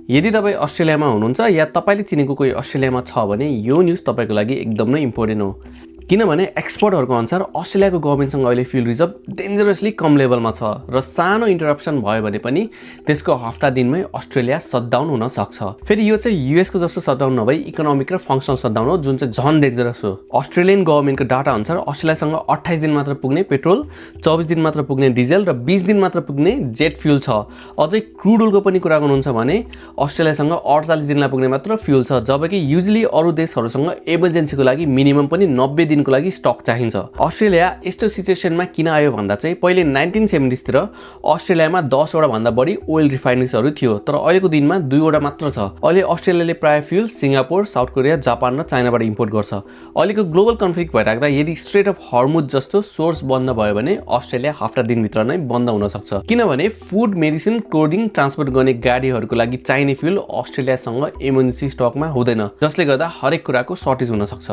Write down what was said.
यदि तपाईँ अस्ट्रेलियामा हुनुहुन्छ या तपाईँले चिनेको कोही अस्ट्रेलियामा छ भने यो न्युज तपाईँको लागि एकदम नै इम्पोर्टेन्ट हो, किनभने एक्सपर्टहरूको अनुसार अस्ट्रेलियाको गभर्मेन्टसँग अहिले फ्युल रिजर्भ डेन्जरसली कम लेभलमा छ र सानो इन्टरप्सन भयो भने पनि त्यसको हप्ता दिनमै अस्ट्रेलिया सटडाउन हुन सक्छ। फेरि यो चाहिँ युएसको जस्तो सटडाउन नभई इकोनोमिक र फङ्सनल सटडाउन हो, जुन चाहिँ झन् डेन्जरस हो। अस्ट्रेलियन गभर्मेन्टको डाटा अनुसार अस्ट्रेलियासँग 28 दिन मात्र पुग्ने पेट्रोल, 24 दिन मात्र पुग्ने डिजेल र 20 दिन मात्र पुग्ने जेट फ्युल छ। अझै क्रुड ओइलको पनि कुरा गर्नुहुन्छ भने अस्ट्रेलियासँग 48 दिनलाई पुग्ने मात्र फ्युल छ, जबकि युजुअली अरू देशहरूसँग इमर्जेन्सीको लागि मिनिमम पनि 90 दिनको लागि स्टक चाहिन्छ। अस्ट्रेलिया यस्तो सिचुएसनमा किन आयो भन्दा चाहिँ पहिले 1970s तिर अस्ट्रेलियामा 10 वटा भन्दा बढी ओइल रिफाइनरीजहरू थियो, तर अहिलेको दिनमा 2 वटा मात्र छ। अहिले अस्ट्रेलियाले प्राय fuel Singapore, south Korea, Japan र चाइनाबाट इम्पोर्ट गर्छ। अहिलेको ग्लोबल कन्फ्लिक्ट भइराख्दा यदि स्ट्रेट अफ हर्मुज जस्तो सोर्स बन्द भयो भने अस्ट्रेलिया हप्ता दिनभित्र नै बन्द हुन सक्छ, किनभने फुड, मेडिसिन, क्लोदिङ ट्रान्सपोर्ट गर्ने गाडीहरूको लागि चाहिने फ्युल अस्ट्रेलियासँग इमर्जेन्सी स्टकमा हुँदैन, जसले गर्दा हरेक कुराको सर्टेज हुन सक्छ।